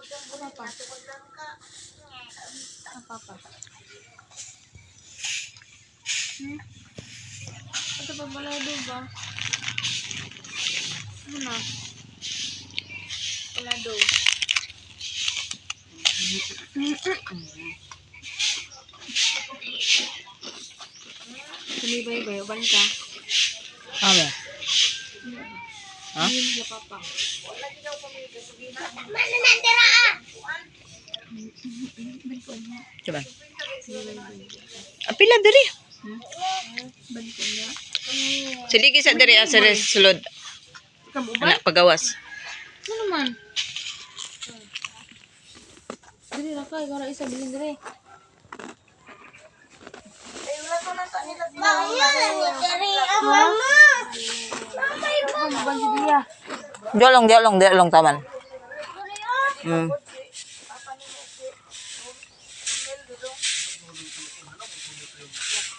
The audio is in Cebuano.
Papa. Ah, papa. Ito pa balado ba? Ano na? Balado. Sumibay-bay, uban ka. Ame. Ha? Ayun sila papa. Diba? Sumibay-bay. Apila diri. Balik ko niya. Siligi sa diri asa diri sa sulod. Ikaw uban? Anak pagawas. Ano naman? Diri ra ka, ikaw ra isa bilin diri. Uban si Dia. Diolong, diolong, diolong taman.